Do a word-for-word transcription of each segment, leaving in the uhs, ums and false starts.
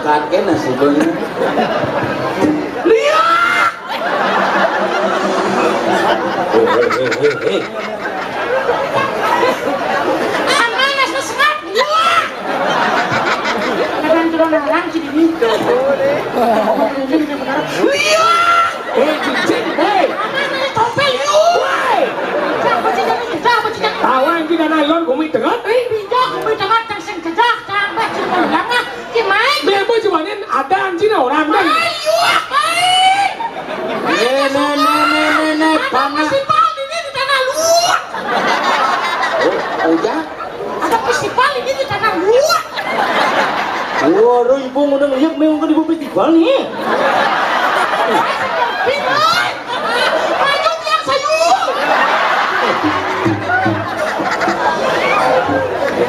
Kakek nasi banyak. Lihat! Hei, hei, hei, hei, hei. Aman, nasi sekat. Wah! Kadang turun larang, jadi gitu. Lihat! Eh, cicing, hei. Aman, nasi tompel, yuk! Woi! Siapa cicing? Siapa cicing? Kawan kita nalon, gumi tengah, eh? Pinjak, gumi tengah, tang sing jejak, tang beh, cuma lama. Ki Maik. Bebo cumanin ada anjing orang kan. Ayo, Maik. Nih, nih, nih, nih, nih, nih, ada panas. Festival ini di Tanah Luak. Oh, oh ya? Ada festival ini di Tanah Luak. Waduh, ibu udah ngeliat memang kan ibu festival nih. Ayo, biar sayur.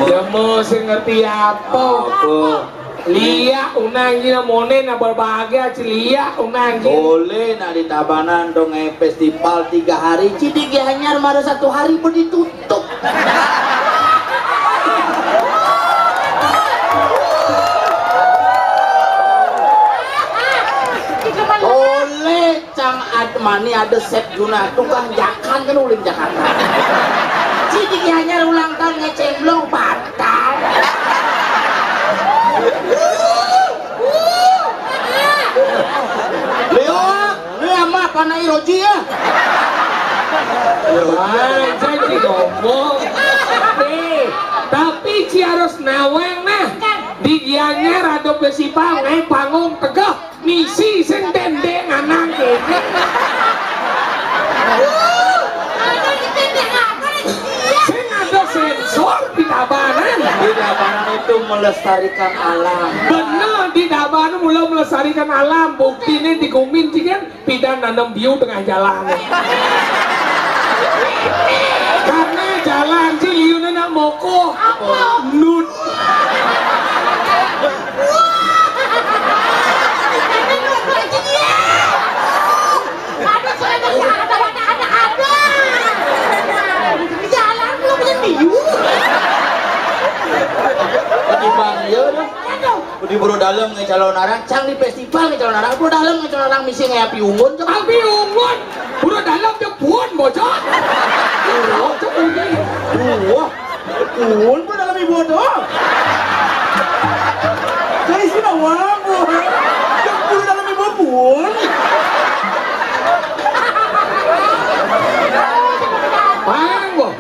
Demo sing ngerti apa? Apa? Liak unang gina monen abal bahagia ci liak unang gina. Boleh nak di Tabanan dong, eh, festival tiga hari, cidik ya hanyar mara satu hari pun ditutup. Boleh. Cang ad-, mani ada Sep Junah, tukang jakan kan ulin Jakarta. Cidik hanyar ulang tahun ngecemplung batal. Leo, lu sama apa naik Roji ya? Wah, janji ngomong. Nih, tapi ci harus nawang nah. Di Gianyar ada festival naik panggung tegak. Misi sing dendeng anang kene. Sing ada sensor di Tabanan. Di Tabanan itu melestarikan alam. Bener, di Tabanan mula melestarikan alam. Buktinya di Gumin, cigen, pidan nanam biu tengah jalan. Karena jalan ci liunan nak moko. Apa? Nut. Ada, ada, ada, ada, ada. Jalan lu punya biu. Bang, iya dah. Aduh. Di Buru Dalem nge calon arang, cang di festival nge calon arang, Buru Dalem nge calon arang misi nge api unggun, coba. Api unggun. Buru Dalem jebun, bocor. Iya, cek ini. Wah. Pun, pun dalam ibu tuh. Saya sih nawang, Bu. Yang pun dalam ibu pun. Paham, Bu?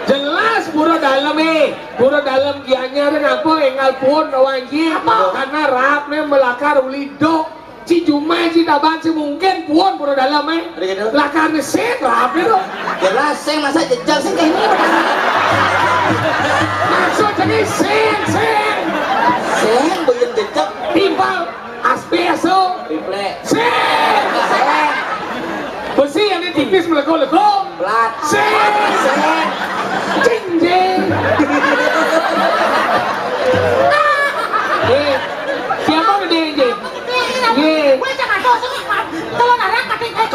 Jelas Pura Dalem, eh. Pura Dalem Gianyar ngapa enggal puun lawan ji? Apa? Karena raapne melakar uli dok. Ci jumai ci taban ci mungkin puun Pura Dalem, eh. Ada gitu? Lakar mesin raapne tu. Jelas sing masa jejak sing kayak ini. Maksud ini sing, sing. Sing belum jejak. Timpal asbes tu. Triplek. Sing. Sing. Besi yang tipis melego-lego. Plat. Sing. Sing. Jing, jing. Eh, siapa gede, jing? Ye.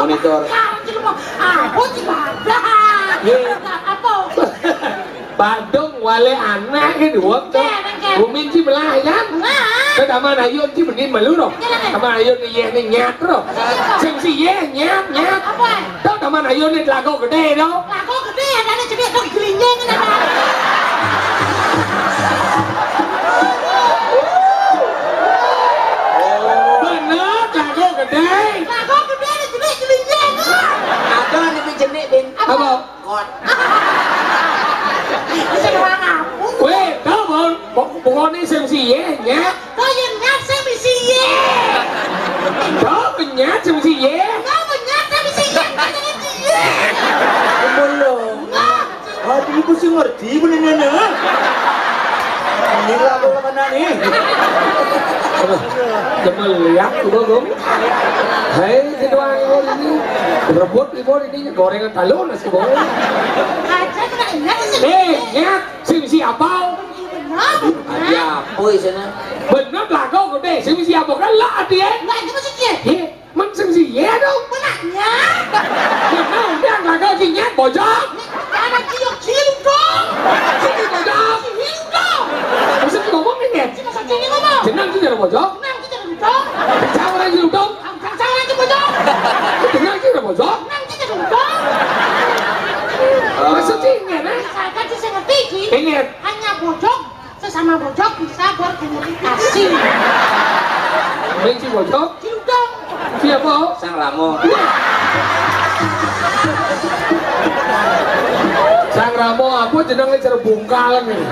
Monitor. Ye. Badung wale anak ke dua tu. Gumin ci belah ayam. Ke taman ayun ci benin malu tu. Taman ayun ni ye ni nyat tu. Sing si ye nyat, nyat. Tahu taman ayun ni telago gede tu. Telago gede, ada ni cedek tu gelinyeng ni. Benar, telago gede. Telago gede ni cedek gelinyeng. Ada ni jenik bin. Apa? Kot. Weh, tahu, Bang? Pokoknya sing si ye nyat. Kau yang nyat sing si ye. Kau penyat sing si ye. Kau penyat sing si ye. Kau yang si ye. Belum. Hati ibu sih ngerti bener-bener. Ini lah kalau kena ni. Demen lihat tu, Bang. Hai, kedua ibu ini. Rebut ibu ini gorengan talun nasi goreng. Aja kena ingat sih. Eh, nyat, sing si apa? Benar. Ada apa di sana? Benar lah kau gede, sing si apa kan lah dia. Lah itu maksudnya. Ye, man sing si ye tu. Benarnya. Benar, dia lah kau si nyat bojok. Anak ciok cilu dong. Sing bojok. Cilu dong. Masa ngomong ni nyat? Cuma satu ni ngomong. Jenang tu jangan bojok. Nang tu Cang ora nyeluduk. Cang ora nyeluduk. Dengar ki ora bojok. Nang ki nyeluduk. Maksud ki ngene. Misalkan sing ngerti ki. Ingat. Hanya bojok, sesama bojok bisa berkomunikasi. Ming si bojok. Nyeluduk. Siapa? Sang Ramo. Sang Ramo apa jenenge jero bungkalan iki.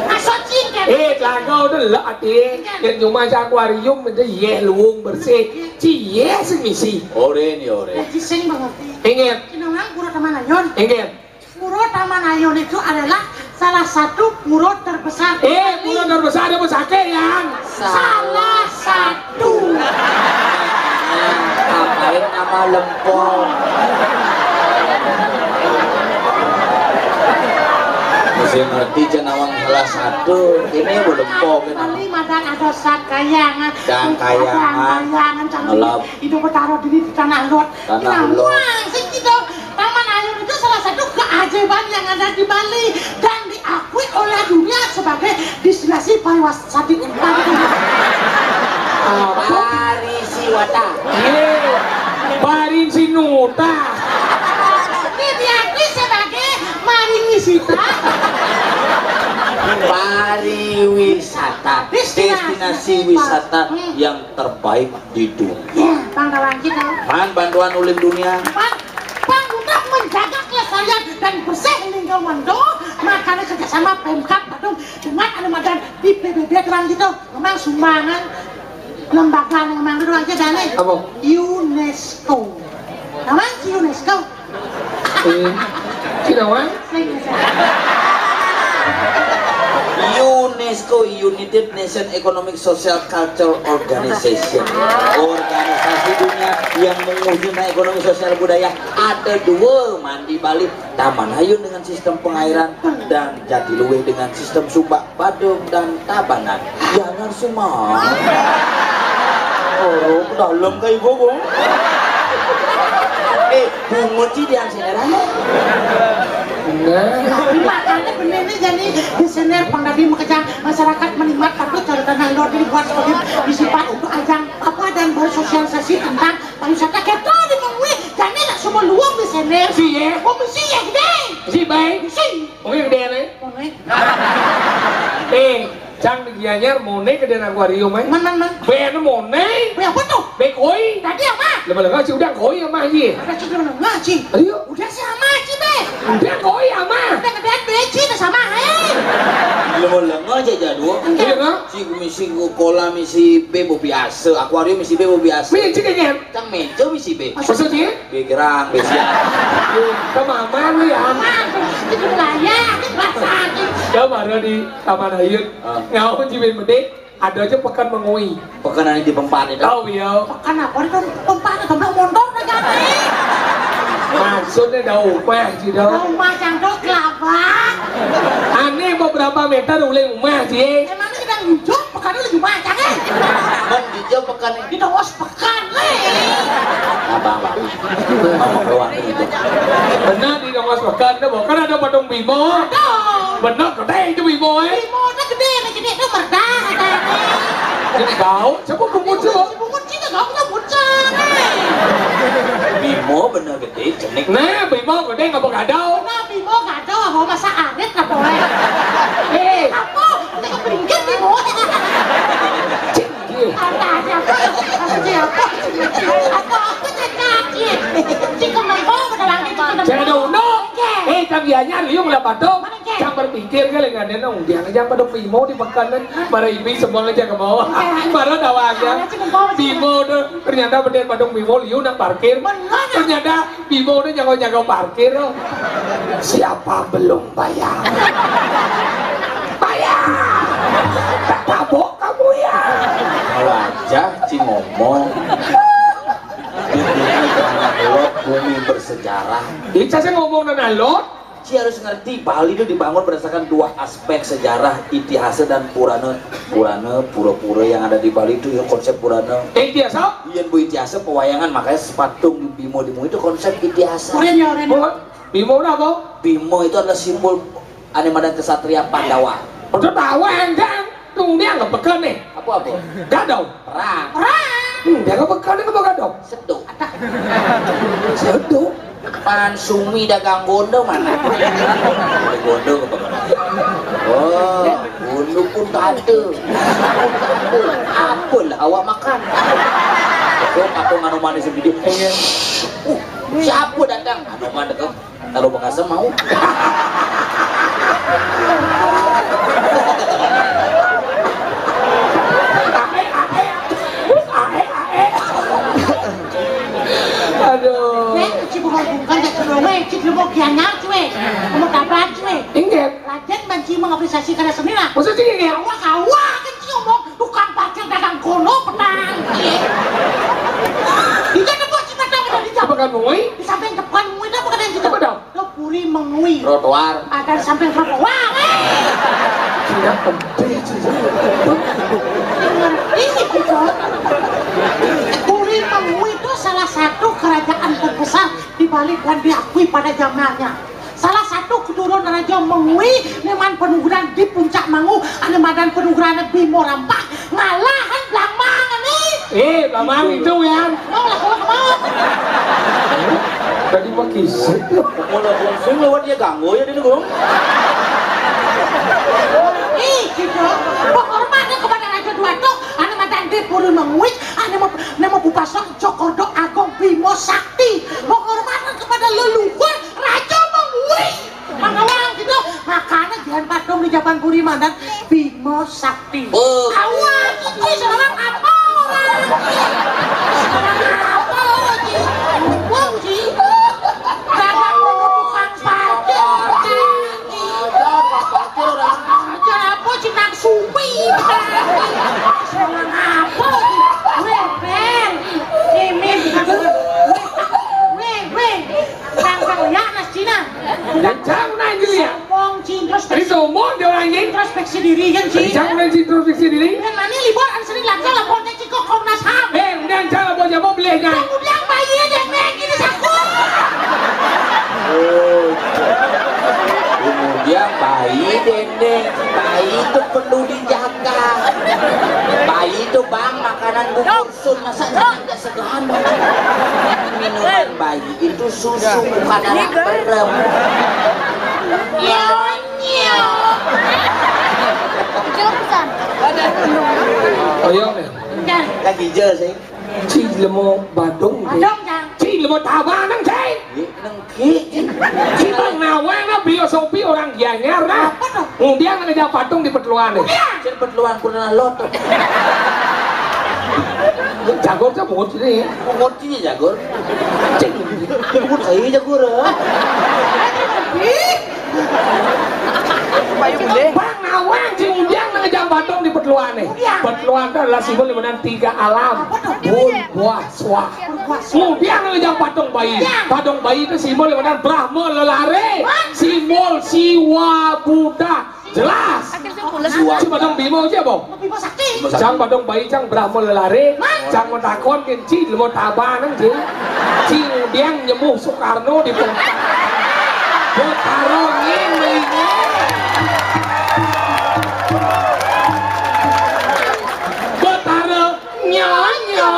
Asal cingkat. Eh, celaka udah lah ati. Yang cuma akuarium itu yeh luwung bersih. Ci yeh sing misi. Oren ya oren. Lagi sing banget. Ingat. Kinawang pura teman ayun. Ingat. Pura Taman Ayun itu adalah salah satu pura terbesar di Eh, Bali. Pura terbesar apa sakit yang? Salah satu. Ngapain nama lempong? Mesti ngerti jenawang salah satu. Ini belum pok ini. Bali madan ada sat kayangan. Sat kayangan. Kayangan, kayangan, cantik. Ngelap. Itu bertaruh diri di tanah lot. Tanah lot. Nah, sing gitu. Taman Ayun itu salah satu keajaiban yang ada di Bali dan diakui oleh dunia sebagai destinasi pariwisata. Apa? Parisiwata. Iya. Parisinuta. Ini diakui sebagai mariwisata. Pariwisata. Destinasi Destinasi wisata. Wisata. Hmm. Yang terbaik di dunia. Ya, Bang Tawang gitu. Man bantuan ulin dunia. Pan, pan untuk menjaga kelestarian dan bersih lingkungan tuh, makanya kerjasama Pemkab Badung dengan anu madan di P B B kurang gitu. Memang sumbangan lembaga yang memang dulu aja dane. Apa? UNESCO. Apa UNESCO? Eh, sing apa? UNESCO, United Nations Economic Social Culture Organization. Organisasi dunia yang mengurusi ekonomi sosial budaya. Ada dua man di Bali. Taman Ayun dengan sistem pengairan dan Jatiluwih dengan sistem sumbak. Badung dan Tabanan. Ya nang semua. Oh, ke dalam ke ibu, Bu. Eh, bungut sih dia sini, Ran. Nah. Makanya bener nih jadi desainer pang tadi makejang masyarakat menikmat tapi kalau tenang dor ini buat sebagai bisi pak untuk ajang apa dan bersosialisasi tentang pariwisata kita di Mengwi. Jadi tak semua luang desainer. Si ya. Oh, bisi ya gede. Si baik. Si. Oh, ya gede nih. Mone. Eh, cang di Gianyar Mone ke dan akuarium eh. Man, man, man. Ben Mone. Ben apa tuh? Ben koi. Tadi apa? Lama-lama si udah koi sama aja. Udah sudah ngaji. Ayo. Udah sama aja be. Udah koi sama. Udah kemudian beci udah sama eh. Lama-lama aja jadwal. Iya kan? Si misi kolam misi be biasa, akuarium misi be biasa. Misi kayaknya. Cang meja misi be. Maksudnya? Pikiran, besi. Kemaman lu ya. Itu wilayah, itu perasaan. Ya baru di Taman Ayun. Ah. Ngaun jiwin mede, ada aja pekan mengui. Pekan anu di Pempane itu. Tahu ya. Pekan apa itu? Pempane gambar motor negara. Maksudnya dah rumah sih dah. Rumah cang tuh kelapa. Aneh mau berapa meter oleh rumah sih? Emangnya kita ngujung pekan lu cuma cang eh? Kan dijawab pekan di tongos pekan eh. Apa apa? Ngomong doang gitu. Benar di tongos pekan dah, bukan ada Badung Bimo. Aduh. Benar gede itu Bimo eh. Bimo udah gede nih, gede tuh merdah katanya. Jadi kau coba bungut coba. Bungut kita gak punya bocah eh. Bimo bener gede, cenik. Nah, Bimo gede nggak bergadau. Nah, Bimo gadau, mau masa arit apa eh? Eh. Apa? Kita kepingkir Bimo. Cik, iya. Apa aja apa? Apa aja apa? Apa apa cacak? Cik kembang kau udah langit. Jangan ada unduk. Eh, tapi hanya liung lah Badung. Cang berpikir kali nggak ada nong dia aja Badung Bimo di pekan kan para ibi semua aja ke bawah para tawa aja Bimo tuh ternyata bener Badung Bimo liu nak parkir ternyata Bimo tuh jago-jago parkir loh. Siapa belum bayar? Bayar. Tak tabok kamu ya. Kalau aja ci ngomong di bumi tanah lot bumi bersejarah. Ica sih ngomong dengan lot. Ci harus ngerti, Bali itu dibangun berdasarkan dua aspek, sejarah, itihasa, dan purana. Purana, pura-pura yang ada di Bali itu yang konsep purana. Itihasa? Iya, bu itihasa pewayangan, makanya sepatung di Bimo di Mui itu konsep itihasa. Oren ya, oren. Oh, Bimo itu apa? Bimo itu adalah simbol anu madan kesatria Pandawa. Udah tahu enggak? Tung dia nggak peka nih. Apa-apa? Gadau. Perang. Perang. Hmm, dia nggak peka nih, nggak gadau. Seduh. Seduh. Pan Sumi dagang gondo mana? Gondo ke bawah. Oh, gondo pun tak ada. Apalah awak makan? Kok apa nganu manis sendiri? Uh, siapa datang? Anu mana tu? Taruh bekasem mau. Aduh. Weh, ci bukan bukan, cek kedua, weh, ci dulu mau kianak, weh. Mau tabrak, weh. Inggih. Raden banci mengapresiasi karya seni lah. Maksud sih inggih? Awak, awak, kan ci ngomong tukang parkir dagang kono petang. Iya. Dia tepuk ci petang udah di jam. Apa kan mengui? Di samping depan mengui, apa kan yang kita? Apa dong? Lo puri mengui. Trotoar. Ada di samping trotoar. Wah, weh. Tidak penting sih. Ini gitu. Puri mengui itu salah satu kerajaan terbesar di Bali dan diakui pada zamannya. Salah satu keturunan Raja Mengwi, neman penugeran di Puncak Mangu, ane madan penugeran Bimo Rampak, ngalahan Blamang ni. Eh, Blamang itu ya. Mau lah, kalau mau. Tadi pakai sih. Kalau langsung lewat dia ganggu ya, dia gong. Eh, gitu. Penghormatan kepada Raja Dwatok, ane madan di Puri Mengwi, ane mau, ane mau pupasok Jokordo Agung Bimo Sakti. Penghormatan kepada leluhur Raja Mengwi. Mangawang gitu. Makanya jangan patung di Japan Puri Mandan Bimo Sakti. Oh. Awal itu seorang apa orang? Seorang apa lagi? Wong sih. Jangan tukang parkir. Aja apa parkir orang? Aja apa, Cinang Supi. Seorang apa lagi? Weh, Ben. Mimin. Weh, weh. Nang kaya nas Cina. Jangan nang dulu ya. Sombong, Ci, introspeksi. Ini sombong dia orang ini. Introspeksi diri kan, Ci. Jangan nang introspeksi diri. Yang mana libur, ada sering lagi lapor ke Ciko Komnas ham. Eh, udah, jangan lapor, jangan boleh, kan? Kemudian bayi dendeng ini saku. Oh. Kemudian bayi dendeng, bayi itu perlu dijaga. Bayi itu, Bang, makanan bubur. Sun, masa jangan nggak segahan, Bang? Minuman bayi itu susu, bukan anak berem. Nyonyo. Kecil pisan. Oh iya, men. Lagi je sih. Ci lemo badung. Badung, Cang. Ci lemo tabanang, Ci. Iya, neng Ki, Bang Nawang, nah, biosofi orang Gianyar, nah. Apa tuh? Ngumbiang nang ngejam patung di Peteluan, nih. Sing Peteluan pernah lot. Jagur tuh mungut sini. Mungut sini jagur. Cing. Mungut saya jagur, eh. Bang Nawang, sing ngumbiang nang ngejam patung di Peteluan, nih. Peteluan itu adalah simbol di mana tiga alam. Apa tuh? Bun, buah, suah. Ngumbiang nang ngejam patung bayi. Patung bayi itu simbol yang benar Brahma lelare. Simbol Siwa Buddha. Jelas. Siwa. Cuma dong Bimo aja, Bang. Bimo Sakti. Cang patung bayi, cang Brahma lelare. Cang mau takon kin ci, mau tabanan ci. Ci ngumbiang nyemuh Soekarno di Bung. Betara ngin melingin. Betara Nyonyo.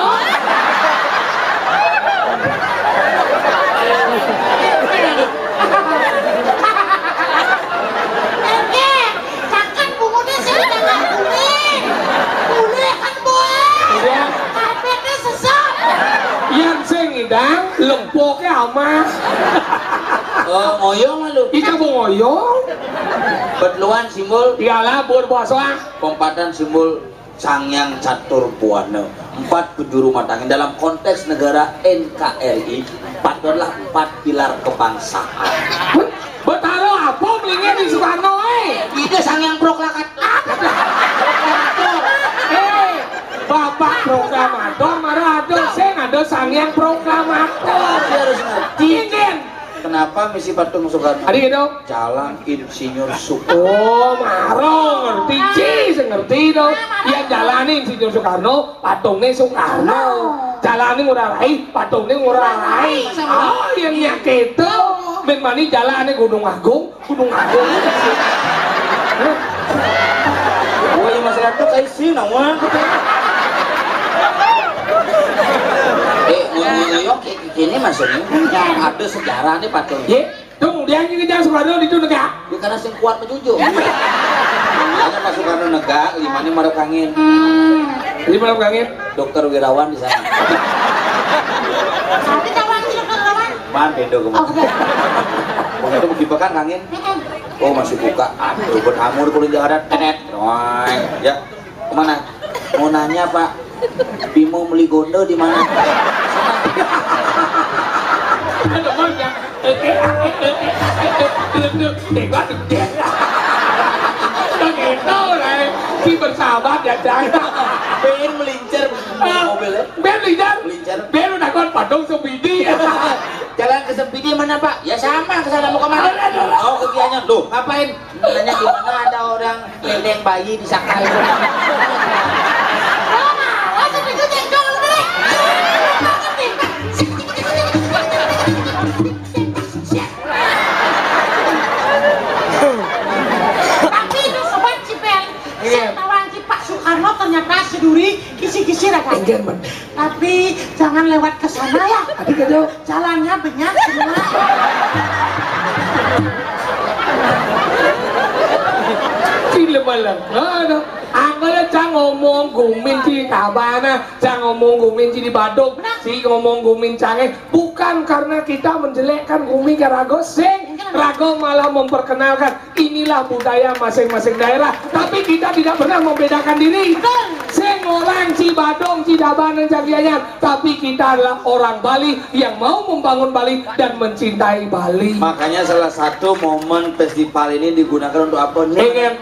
Eke, cakan bungunya sih jangan kuning. Kuning kan boleh. Iya. Karpetnya sesat. Yang sing ngidang lempoknya ama. Oh, ngoyong lu. Ica mau ngoyong. Beteluan simbol. Iyalah, buat puasa. Pempatan simbol Sang Yang Catur Buana, empat penjuru matangin. Dalam konteks negara N K R I, empat adalah empat pilar kebangsaan. Betara apa melingin di Soekarno, eh? Itu Sang Yang Proklamator. Eh, Bapak Proklamator, marah ada, sing ada Sang Yang Proklamator. Dia harus ngerti. Kenapa misi patung Soekarno? Adi gitu. Jalan Insinyur Soekarno. Oh, maro ngerti ci, sing ngerti to. Ya jalane Insinyur Soekarno, patunge Soekarno. Jalane Ngurah Rai, patunge Ngurah Rai. Oh, yang nyakit to. Ben mani jalane Gunung Agung, Gunung Agung. Hah? Oh, iya, Mas. Satu kaisi nawa. Eh, ngoyok kayak gini maksudnya. Ada sejarah nih patung. Ye, dong dia ngejar Soekarno di itu negak. Ya karena sing kuat menjujur. Karena Pak Soekarno negak, lima ini marep kangin. Jadi marep kangin. Dokter Wirawan di sana. Tapi kawan si dokter Wirawan. Man beda kamu. Oh, betul. Begitu begitu kan kangin. Oh, masih buka. Aduh, buat amur kulit Jakarta. Tenet. Doang. Ya. Kemana? Mau nanya, Pak. Bimo meli gondo di mana? Ada mau ya? Tengok tuh dia. Begitu lah. Si bersahabat ya, Cang. Ben melincer mobilnya. Ben melincer. Melincer. Ben udah kuat padung sebidi. Jalan ke Sempidi mana, Pak? Ya sama, ke sana mau kemana? Oh, ke Gianyar. Loh, ngapain? Nanya di mana ada orang lendeng bayi di Saka itu. Tapi itu sobat Cipel, saya tahu Pak Soekarno ternyata seduri kisi-kisi raga. Tapi jangan lewat ke sana ya. Jalannya banyak semua. Film malam. Aduh, angkanya cang ngomong gumin ci tabana, cang ngomong gumin ci di Badung, si ngomong gumin cange. Bukan karena kita menjelekkan gumi ke rago, sing rago malah memperkenalkan inilah budaya masing-masing daerah. Tapi kita tidak pernah membedakan diri. Sing orang ci Badung, ci Tabanan, ci Gianyar. Tapi kita adalah orang Bali yang mau membangun Bali dan mencintai Bali. Makanya salah satu momen festival ini digunakan untuk apa?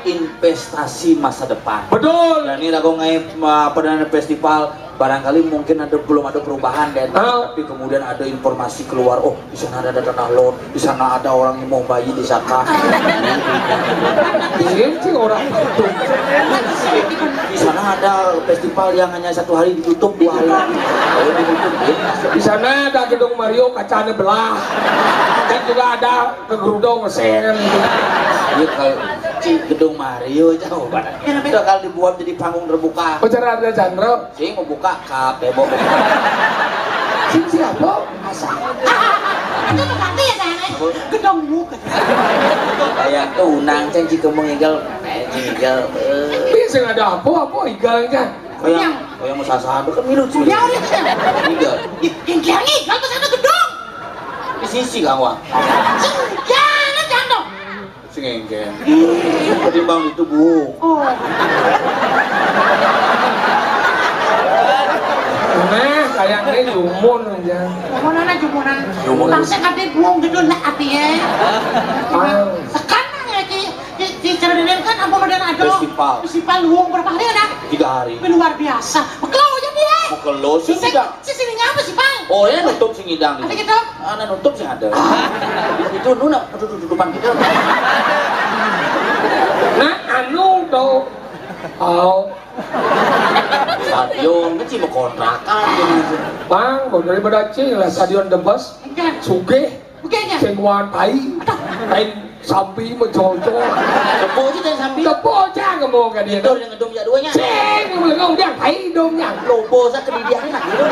Investasi masa depan. Betul. Dan ini rago ngai apa namanya festival, barangkali mungkin ada, belum ada perubahan dan tapi kemudian ada informasi keluar, oh, di sana ada tanah lot, di sana ada orang yang mau bayi di Saka. Iya sih orang itu. Di sana ada festival yang hanya satu hari ditutup, dua hari. Oh, ditutup, ya. Di sana ada gedung Mario kacanya belah. Dan juga ada kegerudong ngesen. Iya, kalau di gedung Mario jauh banget. Itu kalau dibuat jadi panggung terbuka. Pacar ada Chandra. Sing mau buka kap, ya mau buka. Sing siapa? Masa? Itu tuh nanti ya, Sayang, eh. Gedong muka. Kayak tuh unang, Cang, jika mau ngigel, eh, ngigel. Iya, sing ada apa, apa igal, Cang? Kayak, kayak mau sasa, itu kan milu, sih. Ya, udah, udah. Ngigel. Ih, yang dia ngigel tuh satu gedong. Di sisi, Kang Wang. Sing, jangan, jangan dong. Sing engkén. Ketimbang itu, Bu. Oh. Nah, kayaknya jumun aja. Jumunan, jumunan. Jumunan. Bangsa kadé buang gitu lah hati ya. Ah. Sekarang ya, Ki, di, di Cirebon kan apa model ada? Festival. Festival luang berapa hari ada? Tiga hari. Tapi luar biasa. Bekelo aja dia. Bekelo sih. Sisi, tidak. Sisi ini apa sih, Bang? Oh, ya nutup sing ngidang. Ada gitu? Ana nutup sih ada. Itu nuna tutup-tutupan gitu. Nah, anu tau. Oh. Stadion kecil mau kontrakan gitu. Bang, mau daripada cing lah stadion Debes. Enggak. Sugih. Bukan ya? Sing nuan tai. Tai sampi mencolcol. Tepuk aja tai sampi. Tepuk aja ngomong kan dia. Itu yang ngedum ya duanya. Sing ngomong dia tai dong ya. Lobo sa kedidian nak gitu.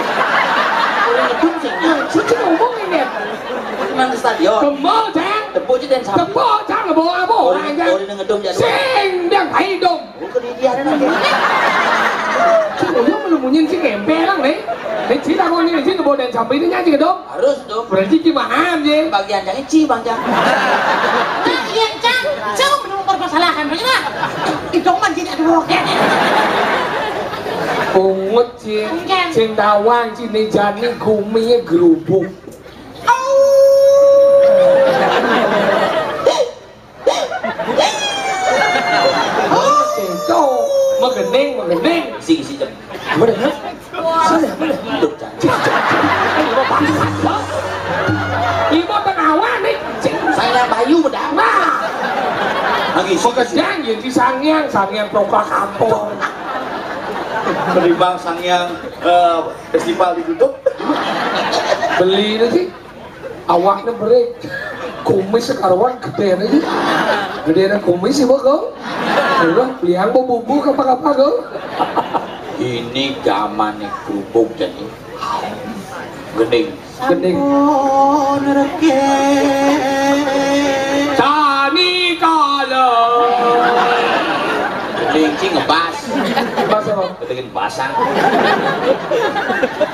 Orang ngedum sih. Nah, suci ngomong ini. Nang stadion. Kembal, Cang. Tepuk aja tai sampi. Tepuk, Cang, bawa apa? Orang, orang yang ngedum ya. Sing, dia tai dong. Bukan dia ada lagi. Cuma lu melembunyiin si kempe lang nih. Nih, cerita gua nih, cerita bawa dan sampai ini nyanyi dong. Harus dong. Berarti gimana aja? Bagian yang ci, Bang, Jang. Nah, iya, Cang. Cang belum permasalahan, bener nggak? Itu mah tidak dua. Pungut, Cing. Enggak. Cing tawang, Cing, nih, jani guminya gerubuk. Au. Itu megening, megening. Sing, sing, jam. Apa dah? Saya, apa dah? Hidup, Cang. Ibu tengah awan nih. Saya bayu udah. Nah. Lagi sih. Pekerjaan jadi sangyang, sangyang proklamator. Ketimbang sangyang, eh, festival ditutup. Beli itu sih. Awaknya berik. Kumis sekaruan gedé aja. Gedéna kumis ibu kok. Aduh, liang bu bubu apa-apa kok. Ini zamannya kerupuk jadi. Gending. Gending. Sampun reke. Sani kala. Gending sing ngebas. Ngebas apa? Gending basang.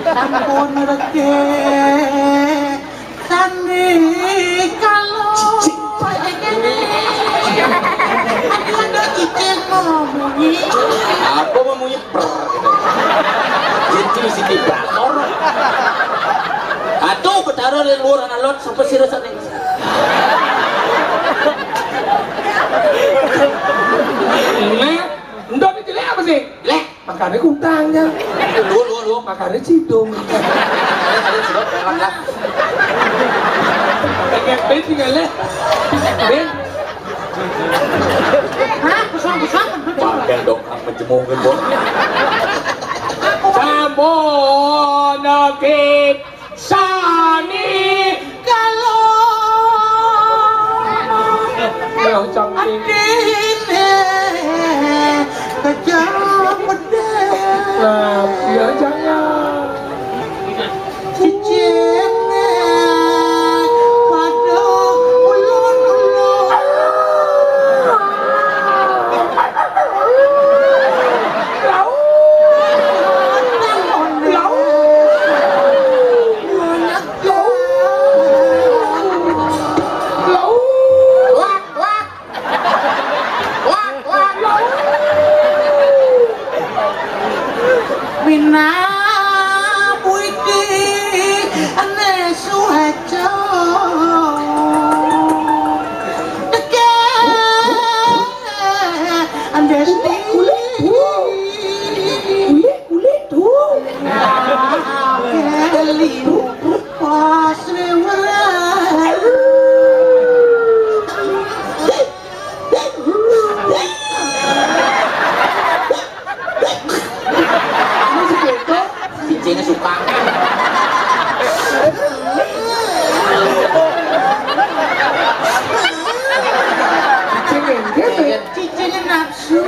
Sampun reke. Sandi kala. Ada cicing mau munyi. Apa mau munyi? Prr, gitu. Cicing si vibrator. Atuh, Betara di luar anak lot sampai sirah sana. Nek, ndok ini jelek apa sih? Jelek. Makanya kutanya. Lu, lu, lu. Makanya cidung. Pengen pin tinggal leh. Pin. Hah? Kusang, kusang. Pakai dong, apa jemukin, Bos? Sampun, oke. Sani kala. Ayo, cangking. Adine kejang pedhe. Nah, iya, jangan. Cicine pada ulun-ulun. Lau. Lau. Lau. Lau. Wak, wak. Wak, wak. Lau. Wina buiki ane suhaca. Teke andesti. Kulit, kulit, kulit, kulit, tuh. Keliru pas lewat. Cicingnya suka. Cicingnya nafsu.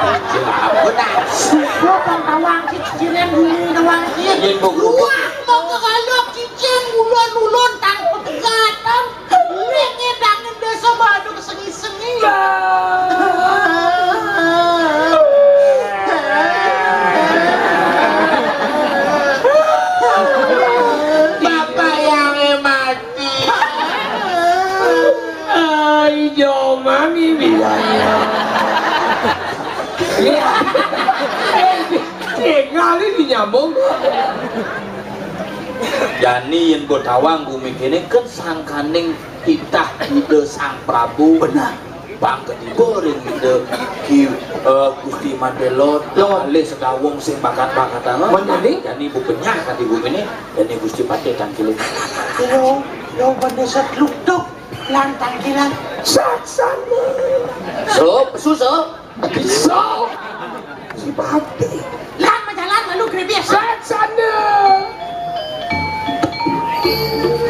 Cicing apa nafsu? Suka bang tawang sih, ciciran dulu tawang sih. Yen mbok Wah, mau ke galak cicing ulon-ulon tanpa tegatan. Lek ngedangin desa baru kesengi-sengi. Bapak yang mati. Ai, joman ini. Iya. Tinggal ini nyambung. Jani yen mbok tawang gumi kene kan sangkaning titah Ida Sang Prabu. Benar. Bang ketiba ring Ida Ki, eh, Gusti Matelot, Lho. Alih sedawung sing bakat-bakatan. Bener, nih? Jani bu penyah kati gumine, jani Gusti Patih tangkilin. Yo, yo, bener setluk tok, lan tangkilan. Saksana. Sup, susup. Bisa. Si Pati. Lan majalan lalu grebes. Saksana.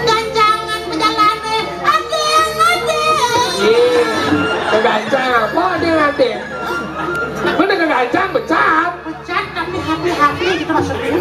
Gancangan majalane. Ading, ading. Iya. Kegancang apa ading, ading? Mana kegancang pecat? Pecat tapi happy-happy gitu maksudnya.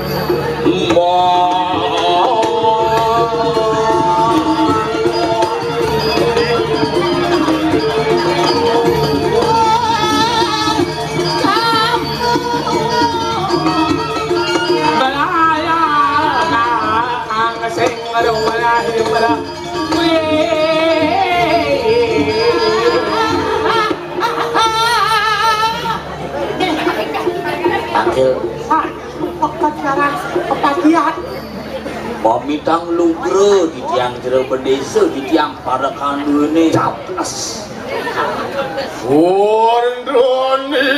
Tangkil. Pacaran, kepagian. Mamitang lugra di tiang jero bendesa, di tiang para kanduene. Caples. Wondone.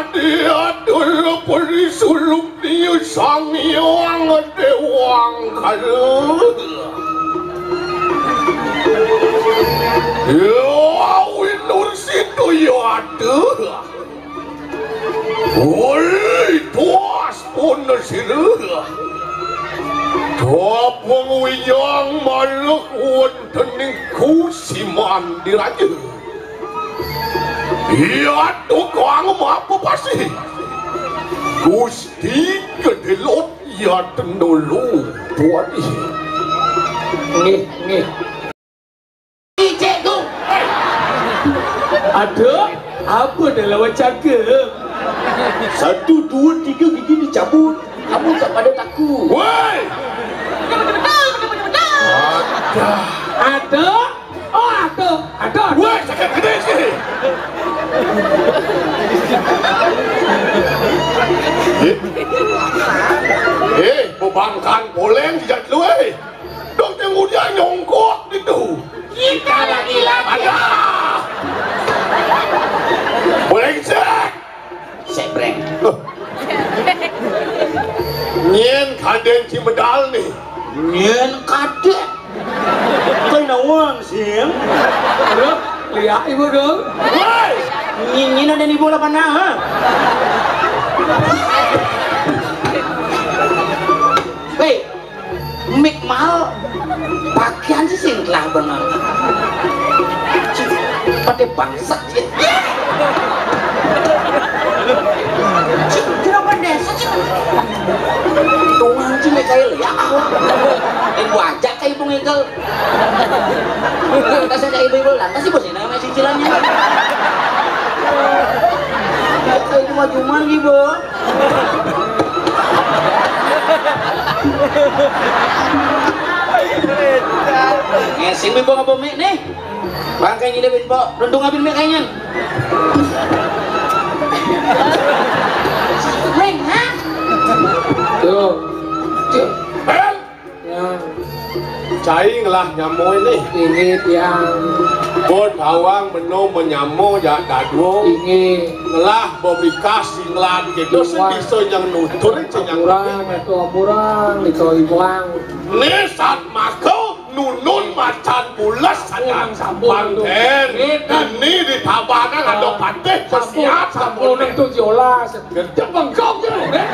Adi adul puri suluk dia. Ya, winur situ ya ada. Woi, tuas pun sira. Tapung wiyang malih wonten ing Gusiman Diraja. Ya tukang mapa pasti. Gusti Gedhe Lot ya tendolo buani. Nggih, nggih. Ijikku. Aduh, apa dah lawan cakap? Satu, dua, tiga gigi dicabut. Kamu tak pada takut. Woi! Ada. Ada. Oh, ada. Ada. Ada. Woi, sakit gede sih. Eh, eh, bebangkan poleng dijak lu, eh. Dong, yang udah nyongkok gitu. Kita lagi latihan. Ada. Brengsek. Sebreng. Nyen kaden ci medal nih. Nyen kaden. Kau nawang sih. Aduh, lihat ibu dong. Woi. Nyen, nyen ada ibu lah mana, ha? Woi. Mik mal pakaian sih sing telah banget. Pada bangsat sih. Cik, kenapa desa sih? Tungang sih mik kayak liak. Yang gua ajak kayak ibu ngikel. Lantas saya kayak ibu-ibu lantas sih bos ini namanya cicilannya. Kayak cuma-cuman gitu. Ngesing mi bong apa mi nih? Bangkai nyilip info, runtung abin mi kayaknya. Weng, ha? Tuh. Tuh. Bel! Ya. Cai ngelah nyamo ini. Ini tiang. Bod bawang meno menyamo ya dadwo. Ini. Ngelah bobikas singlan gitu. Wah. Sing bisa yang nutur, sing yang ampurang, itu ampurang, itu iwang. Nih, sat mako nunun macan bules saja. Sampun, sampun. Bangken. Ini di tabanan ada patih, sampun, pesiat, sampun, sampun. Itu jolas. Jepengkok je, eh.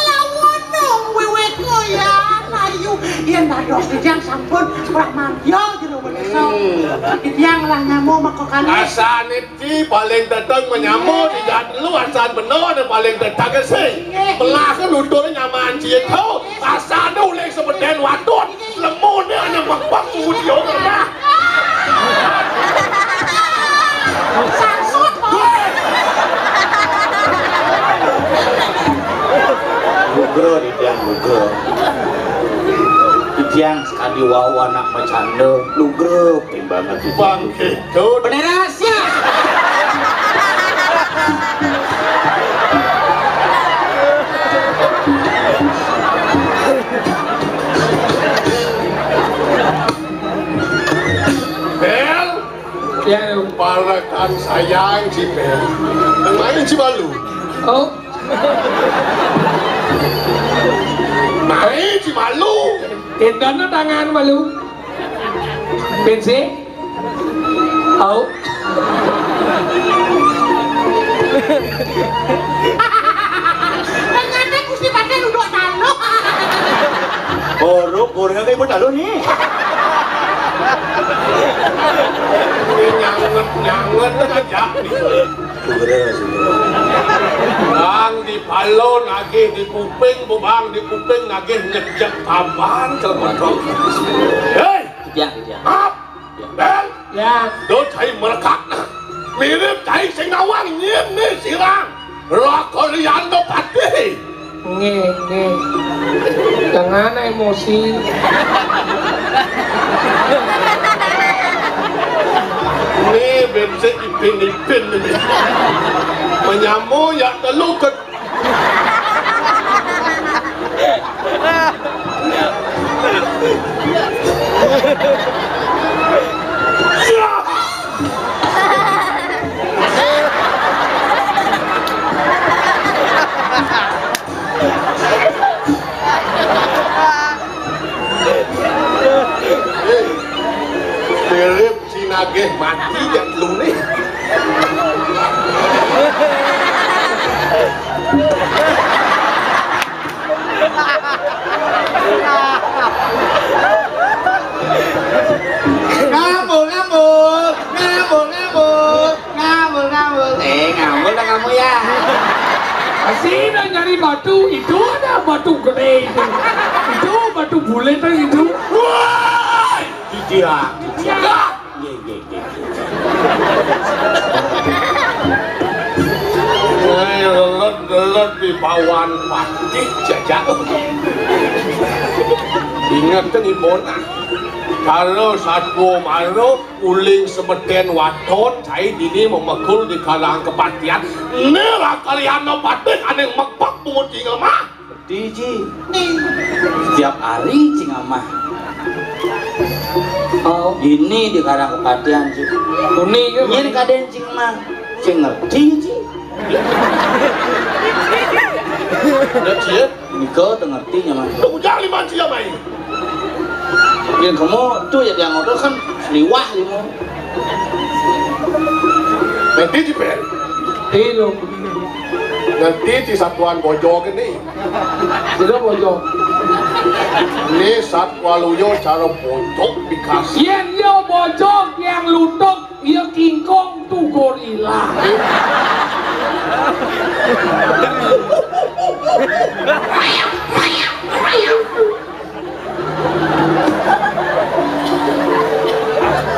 Lawan dong, wewe koyan, ayu. Yen dados dijang sampun, pramangya jero menika. Hmm. Dijang lah nyamo mako kali. Asane Ki paling teteng menyambut, tidak lu asan bener, paling teteng sih. Belah kan utur nyaman cito, asan uling sebeden wadon, lemune ana bak-bak, dia kena. Sangsut. Nugra, Didiang, nugra. Didiang sekali wau anak macanda, nugra. Banget itu. Bangkit, Dut. Bendera, siap. Bel. Ya, Om. Parekan sayang, si Bel. Yang lain si Balu. Oh. Main si Balu. Tendana tangan Balu. Bensin. Au. Ternyata Gusti Paten udah taluh. Borok, boroknya kayak ibu taluh nih. Nyanget, nyanget aja. Sugra, sugra. Bang di palo nagih di kuping, bubang di kuping nagih nyejek paban ke bedok. Hei! Iya, iya. Ap! Bel! Ya. Do cai merekat nah. Mirip cai sing nawang nyin nih sirang. Rokok liyan do patih. Nggih, nggih. Jangan emosi. Ini bensik ipin-ipin ini. Menyamo ya telu ke. Ya. Iya, lu nih. Ngambul, ngambul, ngambul, ngambul, ngambul, ngambul. Eh, ngambul dah kamu ya. Sini nyari batu, itu ada batu gede itu. Itu batu bulat itu. Wah, tidak. Tidak. Nggih, nggih, nggih. Nggih, lelet, lelet di bawaan patih jajak. Inget kan ibona. Karo satwa mara uling semeden waton, cai dini memekul di karang kepatihan. Nira kalian patih aning mekpek pungut tinggal mah. Ngerti, Ji. Setiap hari, Cing Amah. Oh, ini di karang kepatihan, Ji. Tuni ke? Nyen kaden, Cing Amah. Cing ngerti, Ji. Ngerti, ya? Niko teu ngerti nya mah. Lu ujang lima sia mai. Yang kamu tuh ya, yang ngobrol kan seliwah, ya, mau. Nanti di pen. Iya, dong. Nanti di satuan bojog ini. Sudah bojog. Ini satwa luyo cara bojog dikasih. Yen yo bojog yang lutuk, ya kingkong tuh gorila.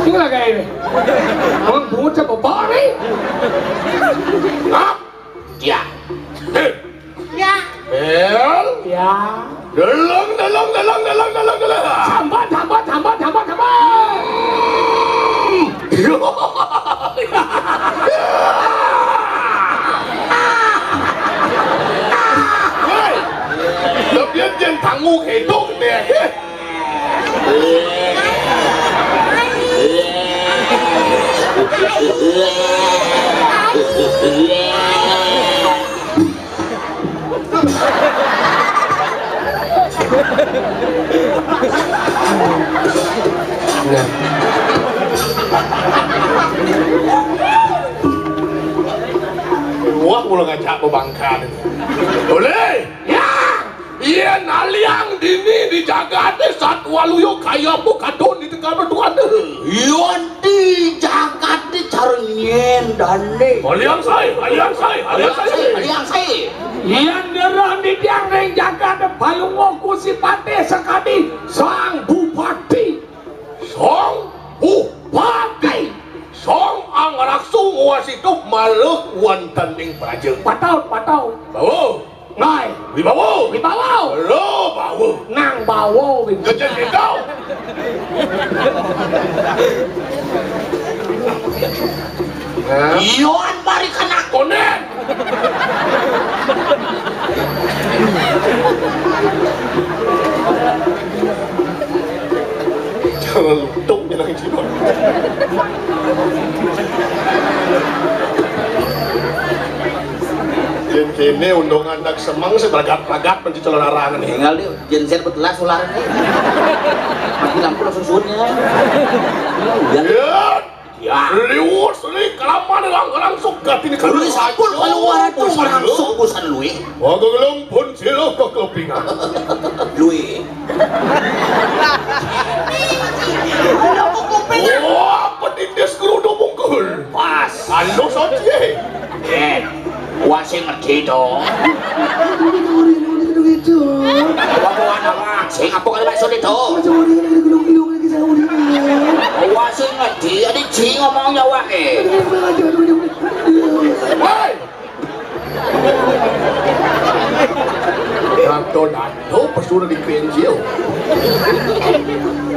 Ini lah kayak ini. Orang bocah bapak nih. Hah? Ya. Eh. Ya. Bel. Ya. Delong, delong, delong, delong, delong, delong. Sambat, sambat, sambat, sambat, sambat. Hei. Tapi yen tanggung hidup nih. Nah. Wah, mula ngajak bebangka ni. Boleh? Ya! Yen aliang dini di jagate satwa luyo kaya apa kadon di tegal Tuhan. Yon di jagate cara nyen dane. Aliang sae, aliang sae, aliang sae. Aliang sae. Yen derah nitiang ring jagate Palungguh Kusipate sakadi Sang Bupati. Sang Bupati. Sang angraksa nguasita malih wonten ing praja. Pataut, pataut. Bawa. Ngai. Wibawa. Wibawa. Lo bawa. Nang bawa, Win. Gejek kita. Ion mari kena konen. Jangan lutuk bilang Cino. Yen kene undung andak semeng sing pragat-pragat penci calon arangan nih. Tinggal dia, genset betelas ular nih. Mati lampu langsung suutnya. Ya. Ya. Ya. Liwur seni kelaman lang langsung gatine. Kudu sampun keluar itu langsung urusan lui. Wah, gelem pun sila kekelepingan. Lui. Wah, petitis kerudu mungkul. Pas. Anu socie. Eh, wah sing ngerti to. Apa anak sing apa kali maksud itu? Wah sing ngerti, ada ji ngomongnya wae. Woi. Rato dado pesuruh di pensil.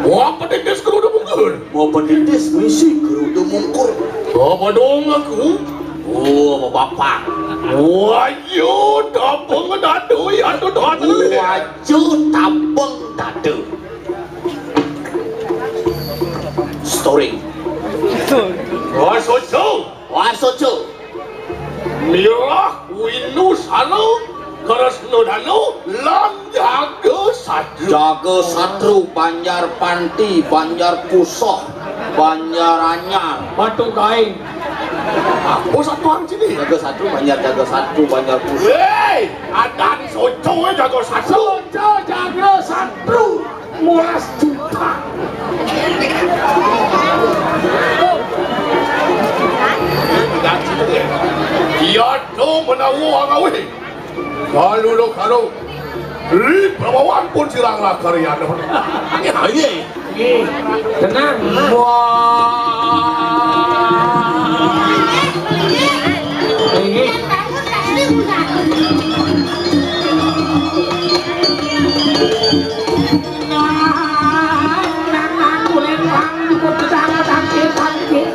Wah, petitis kerudu mungkul. Mau petitis misi kerudu mungkul. Apa dong aku? Oh, bapak. Wah, yo, tabung dado ya, tuh, tuh, tuh. Wah, yo, tabung dado. Storing. Wah, soco. Wah, soco. Mirah Winu Sanu Kresna Danu lan Jaga Satru. Jaga Satru, Banjar Panti, Banjar Pusoh. Banjar Anyar. Batu Kain. Apa satuan sini? Jaga satu, Banjar jaga satu, Banjar pusat. Hei, adan soco jaga satu. Soco jaga satu. Mulas juta. Iya, tuh menawa ngawi. Kalu lo karo. Ri prabawan pun sirang lakar ya. Ini. Nggih. Tenang. Wah. Nggih. Nah, nah, nah, kulit bang, cukup sedang, sakit, sakit.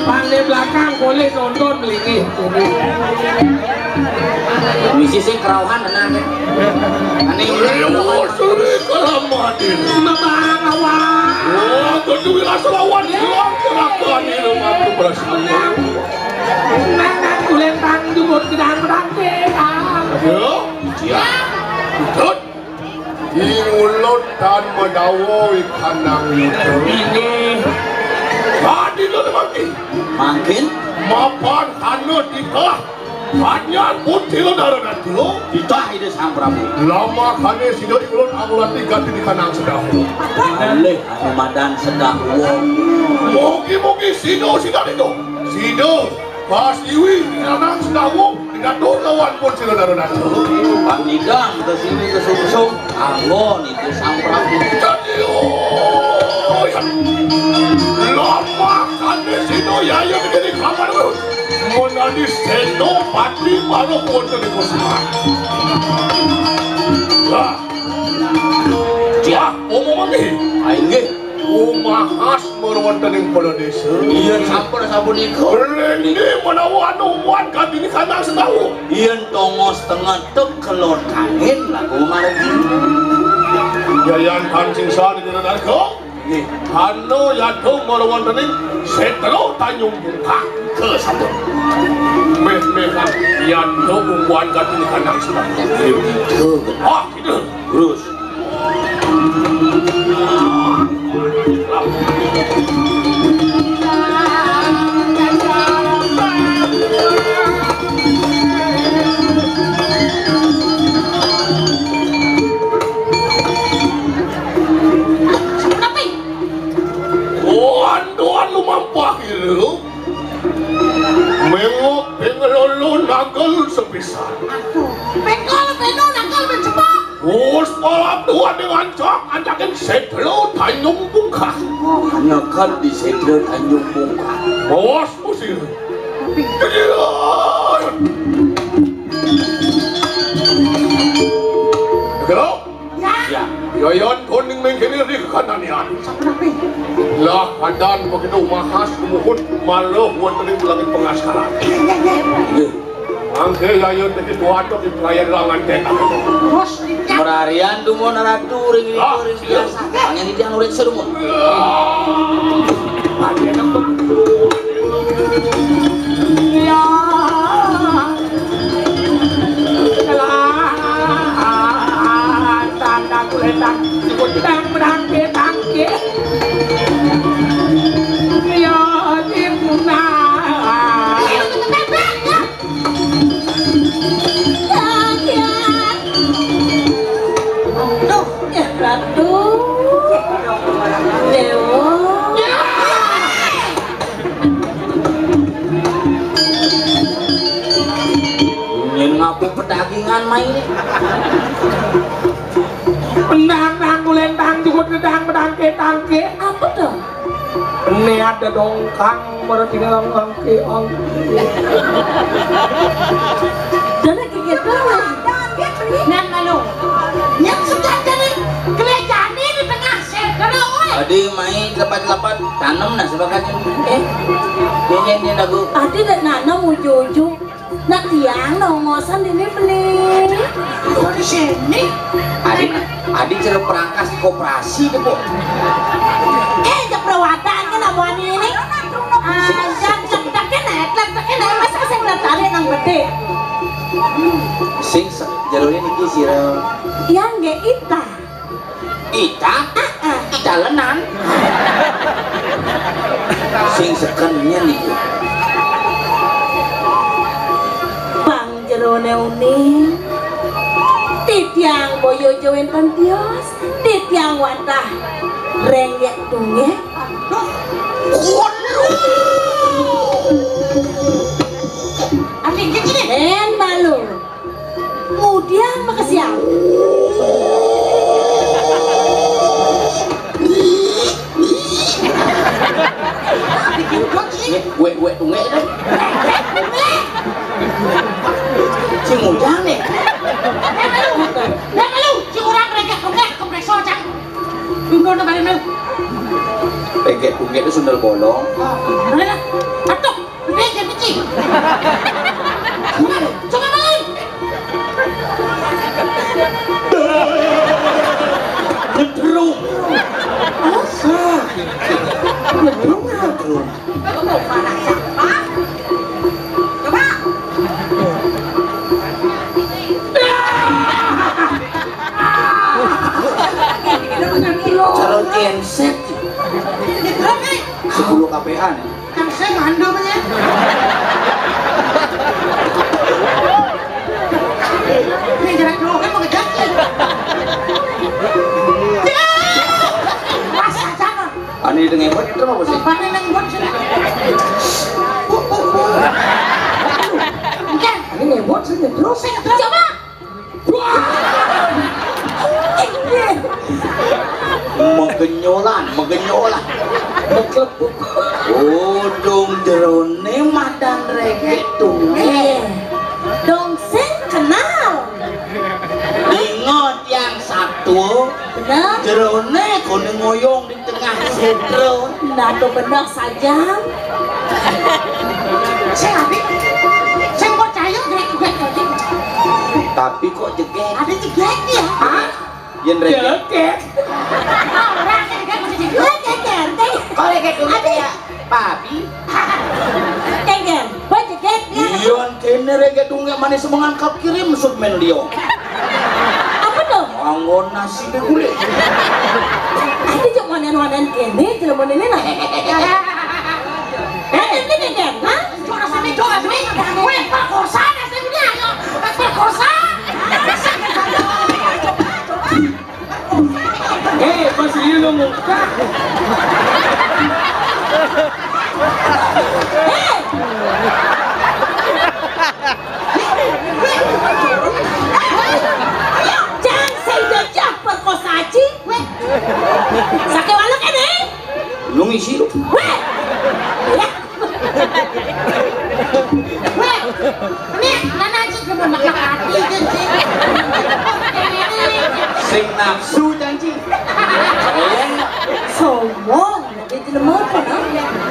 Pandai belakang boleh nonton lagi. Misi sing kerauhan tenang ya. Ane Rewa sore kelamadin. Membawa. Wah, kudu wira selawan hilang gerakan ini mati berhasil. Nang kulit bang jubut gedang berangke. Ya. Ya. Ikut. Ingulun tan madawa ikanang yuda. Inggih. Adina mangkin. Mangkin? Mapan hana titah. Panjang putih lo dara datu. Titah Ida Sang Prabu. Lama kane sida ingulun angulati gati di kanang sedahu. Alih anu madan sedahu. Mugi-mugi sida sida itu. Sida. Pas iwi, lanang sedawung, digatur lawan pun sira dara datu. Pangidang ke sini ke sungsung, anggon itu Sang Prabu. Jadi, oh, ya. Lama kami sino ya, ya, begini kamar lu. Menadi seno pati malu pun ke dikusuman. Lah. Wah, omong lagi. Ayo, nggih. Umahas Mara wonten ing bala desa. Yen sampun sapunika. Rene menawa anu muat kadini kanang setahu. Yen tongos tengetuk kelon kangin laku margi. Yayan Kancing Sari Dinanarga. Nggih. Anu yadung mara wonten ing Setra Tanjung Bungkak. Ke sampun. Meh-mehan yadung umbuan kadini kanang setahu. Nggih, betul. Ah, gitu. Terus. Tuan-tuan lumampah ilu. Mengok pengelolo nagel sepisan. Aduh, pengelolo nagel mencepat. Wus, palap tuan dengan cak, ancakin Sedro Tanjung Bungkah. Anakan di Sedro Tanjung Bungkah. Bos, usir. Iya. Sedro. Ya. Ya. Yoyon kuning mengkini di kananian. Sapunapi? Lah, adan begitu mahas kumuhun maluh wonten ing langit pengasaran. Ya, ya, ya. Nggih. Mangke yayo teki tuatuk di pelayan langan teka. Bos, ya. Merarian dumun ratu ring Ah, ring iya. Biasa. Hanya di tiang uring sedumun. Ya. Tanda kuletan, kutang berangke-tangke. Ya, di punah. Aduh, ya Ratu. Dewa. Yen ngaku pedagingan main. Pendang nang kulentang jukut gedang pedangke tangke. Apa tuh? Niat dedongkang mertinggal ngangke angke. Jadi kayak gitu. Nang anu. Yang suka jadi kelejane di Mai lepat-lepat tanem nah sebakat ini. Eh, nyanyi ini lagu. Adi dek nanem uju-uju. Nak tiang nongosan dini beli. Kok di sini? Adi, adi cerita perangkas di koperasi deh, Bu. Eh, jep rawatan kan amuan ini. Ajak cedak kan naik, cedak kan naik, masa saya nggak tarik nang gede. Sing se-, jalurnya niki sira. Yang nggak ita. Ita? Heeh. Ita lenan. Sing seken nyen iku. Bang jerone uning. Titiang boyo jo wenten tios. Titiang wantah renggek tunggek. Aduh. Aduh. Aning gini. En malu. Mudian makesian. Gue, gue tunggek deh. Si mujang nih. Nah, lu, si orang mereka tunggek, kompleks socak. Tunggu, tunggu, tunggu. Regek tunggek itu sundel bolong. Oh, boleh lah. Aduh. Udah, jangan bikin. Coba balik. Nyedrung. Masa? Nyedrung, nyedrung. Coba. Calon genset. Nyedrung, nih. Sepuluh K P A nih. Yang saya mandul punya. Ini jelek dulu kan mau ngejaki. Masa jangan. Ani dengan buat itu apa sih? Apa nih yang buat sih? Bu, bu, bu. Bukan. Ini yang buat sih terus. Saya terus. Coba. Wah! Megenyolan, megenyolan. Meklebuk. Udung jerone madan regek tuh. Eh, dong sing kenal. Ingat yang satu. Bener. Jerone kone ngoyong di tengah sedro. Nah, tuh bener saja. Sing ati, sing percaya grek-grek aja. Tapi kok jeget? Ada jeget ya? Hah? Yen regek. Jeget. Ora jeget mesti jeget. Jeget. Kok regek dulu ya? Papi. Jeget. Kok jeget ya? Iya, kene regek dulu manis mengangkap kirim sud men liyo. Apa tuh? Anggon nasi be gule. Ada jok monen-monen kene, jelema monen nah. Eh, ini nih, Ken, hah? Coba sini, coba sini. Weh, perkosa, dah sini dia, ayo. Perkosa. Eh, pas ini lo muka. Eh. Jangan saya jajah perkosa, Ci. Weh. Sake waluk ini. Lu ngisi lu. Weh. Ya. Weh, ini mana aja cuma makan hati kan sih. Sing nafsu janji. Sombong, dia jelema apa, no?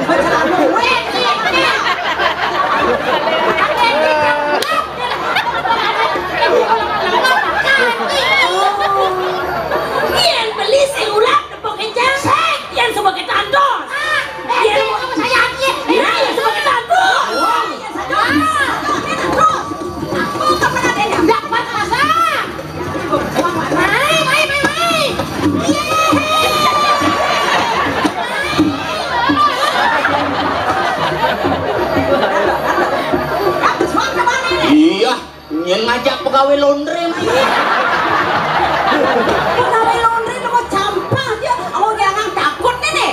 Macam apa? Weh, ini, ini. Oh. Yen beli sing ulah tepuk ejang. Sing. Yen sebagai tandus. Ah, eh, yen eh, kamu saya aja. Nah, yen sebagai tandus. Wah. Yen saya tandus. Aku tak pernah ada yang dapat masa. Mai, mai, mai, mai. Yeay. Iya. Nyen ngajak pegawai laundry mah ini. Pegawai laundry nemu campah dia. Aku jangan takut nih nih.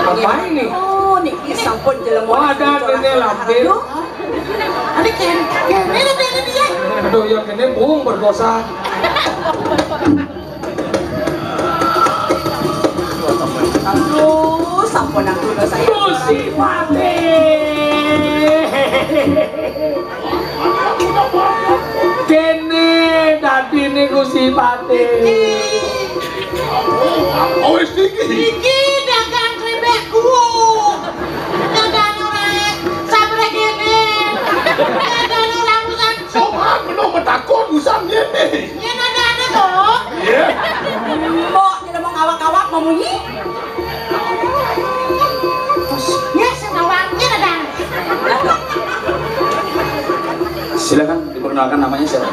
Apa ini? Oh, niki sampun jelema. Oh, ada kene lapir. Aduh. Ada ken, kene dia. Aduh, ya kene bung berdosa. Aduh, sampun aku dosa ya. Gusti Patih. Kene dadine Gusti Patih. Oh, wis iki. Iki dagang krepek kuwo. Dagang ora sabrek ngene. Dagang ora urusan. Sopan menung metakon urusan ngene. Yen ada-ada to. Iya. Mbok tidak mau ngawak-ngawak mau munyi. Ya, sing ngawak yen ada. Silakan diperkenalkan namanya siapa?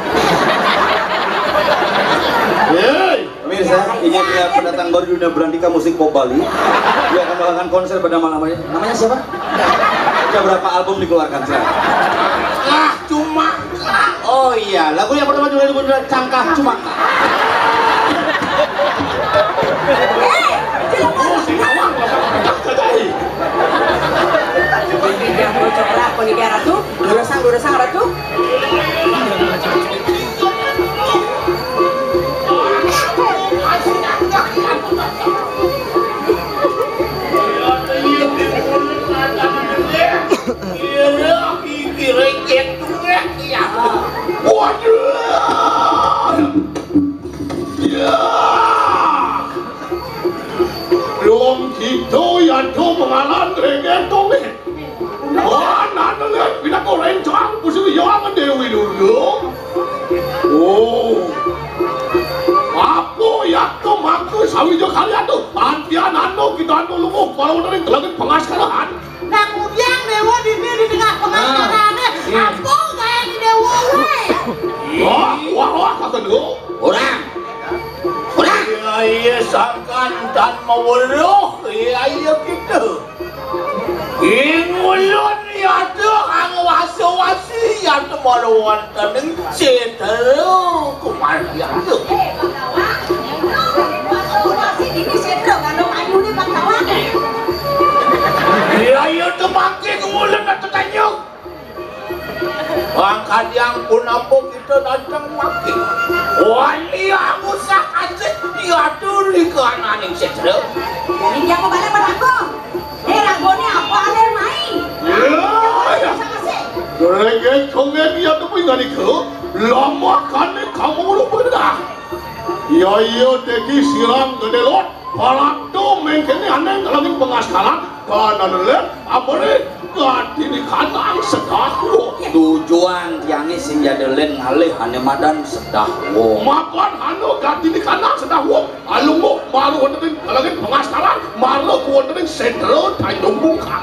Hei. Pemirsa, ini adalah pendatang baru di dunia berantika musik pop Bali. Dia akan melakukan konser pada malam hari. Namanya siapa? Sudah berapa album dikeluarkan sekarang? Ah, cuma. Oh iya, lagu yang pertama juga itu benar Cangkah Cuma. Ratu, durusang, durusang, Ratu. Waduh. Ya. Dong kita ya tuh mengalan reggae tuh. Wah, nana lihat pinaka rencang pusing yang Dewi Durga. Oh. Apa ya to maka sawija karya to? Antian anu kita anu lungguh para wonten ing gelaging pengaskarahan. Nang udiang dewa dini di tengah pengaskarane. Apa gawe di dewa wae? Wah, wah, wah, kagak dulu. Orang. Orang. Iya, iya, sangkan tan meweruh. Iya, iya, gitu. Ing ulun yata kang wasa-wasi yata mara wonten ing Citra kumaryan. Iya, iya, temangke ing ulun tetanyuk. Angkadiang punapa kita dateng mangke. Wani angusak asik diatur di kananing Citra. Jadi dia mau balik pada aku. Eh, ragone apa alir main? Ya, ya. Sama sih. Rengek kongek ya tepu nganika. Lamakane kamu lu bedah. Ya iya degi silang gedelot. Palakto mengkene aneng lagi pengaskalan. Kanan len amere gatine kanang sedahu. Tujuan tiange sing jadelen ngalih ane madan sedahu. Mapan anu gatine kanang sedahu. Alungguh maru wonten ing kalenging pengastaran, maru wonten ing Sedra Tanjung Muka.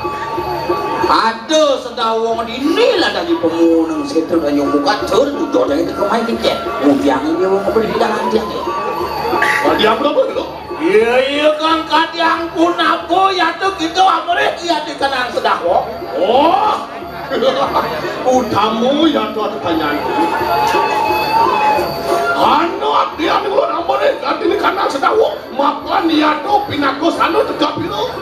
Ada sedawong dini lah dadi pemuneng Sedra Tanjung Muka, tur dudono ing kemahe kecek. Mudiang ini wong keprihidangan dia. Wadi apa apa lho? Iya, iya, Kang Kadiang punapa ya tuh gitu amrih ya dikenang sedawong. Oh, Utama ya tuh pertanyaan. Anu abdi anu ulun amane ganti ni kanang sedawa. Mapan ya tuh pinaka sanu tegap piro.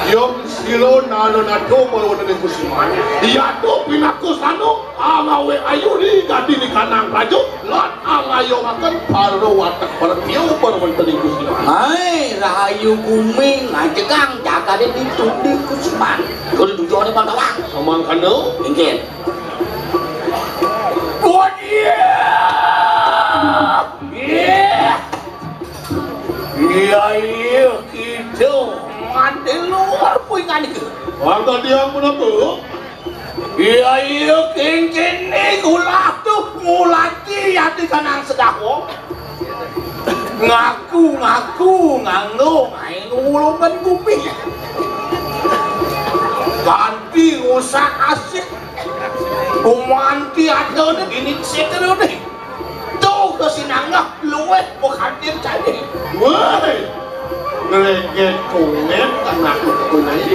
Yang silo nalo nado mawon ning kusiman. Ya tuh pinaka sanu alawe ayu di ganti ni kanang raja. Lan angayungaken para watek pertiwi para wonten ing Gusti. Hai, rahayu gumi ngajegang jagade ditundi kusiman. Kudu tujuane Bang Tawang. Samangkana. Inggih. Iya, iya, kita mati luar puingan iki. Warga tiang punapa? Iya, iya, kengkene kula tuh ngulati ati kanang sedawa. Ngaku-ngaku nganggo ngae ngulungan kuping. Ganti ngusak asik. Gumanti adone dini seterune. Tuh kesinanggah luweh menghadir jadi. Woi, ngeleget kulit anak kulit.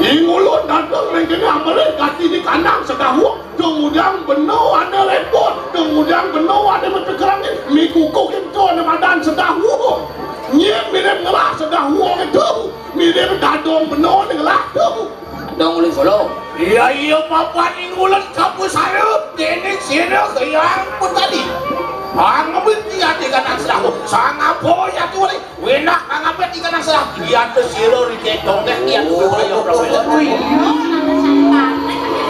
Ingulun datang mengkene amere ganti di kandang sedahu. Kemudian beno ada repot, kemudian beno ada metekerangi, mikukuh itu ada madan sedahu. Nyem mirip ngelah sedahu itu, mirip dadong beno ngelah tuh. Dong ulun solo. Iya, iya, papan ingulun kapusara dening sira Hyang Putali. Pangabit iya di kanang sedahu. Sangapa ya tuh, Wénak kang apik iki nang salah. Iya, terus sira rike dongek, iya, terus kaya prabu.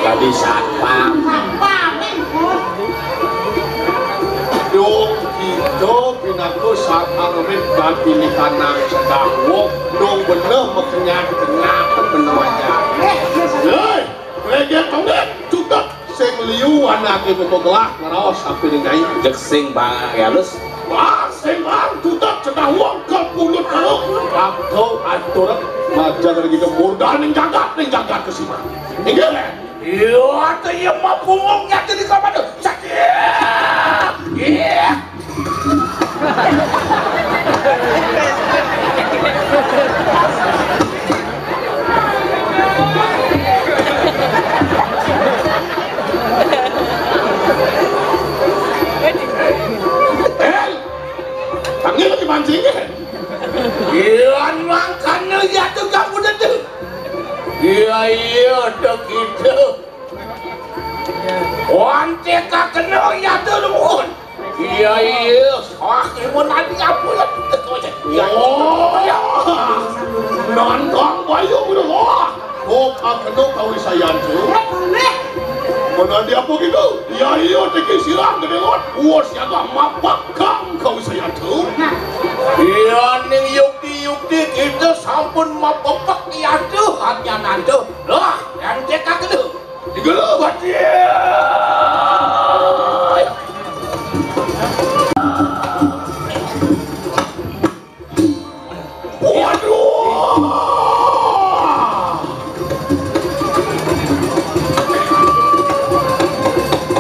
Dadi satpam. Satpam, Bos. Dong, kita pinaka Apa ngemit bati likanang sedang wong dong bener mekenyat kenyat menua aja. Hei, lagi tongget cutet sing liu anake pemegelah ngeraos sampai dengan jek sing bang halus. Wah, sing bang cutet sedang wong ke pulut karo atau atur maja dari kita murda ning jagat ning jagat kesimang. Inggih. Iya, atuh iya mah pungungnya jadi sama tuh. Sakit. Iya. Eh, tangi lagi mancing ya? Iya, makanya ya tuh kamu tuh. Iya, iya, udah gitu. Wante kakeno ya turun. Iya, iya, sakimun adi apa ya? Iya, iya. Nantang bayu udah wah. Oh, kakeno kawisayan tuh. Mana dia apa gitu? Iya, iya, teki silang gede lot. Wah, siaga mapak kang kawisayan tuh. Iya, ning yukti-yukti kita sampun mapepek ya tuh, hatian tuh. Lah, yang cekak tuh. Digulung, Bacil. Waduh.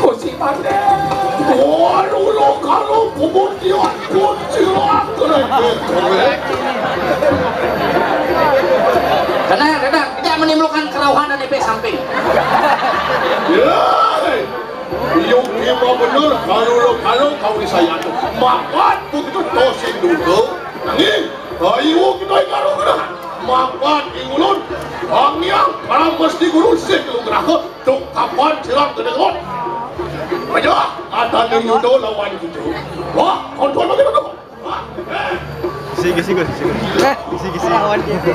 Kursi mati. Waduh, lo kalau pemutihan kuncilan kerempet. Tenang, tenang, tidak menimbulkan kerauhan dan efek samping. Yai. Yuk, ima bener, kalau lo kalau kau saya tuh. Makan begitu tosin dulu. Nanging, ayo kita ikaru kena. Makan ingulun. Angyang, kalau mesti guru sih lu geraha. Tuh kapan silang gede lot. Ayo, ada yang yudo lawan gitu. Wah, kontrol lagi tuh. Wah, eh. Sige, sige, sige. Sige, sige. Lawan gitu.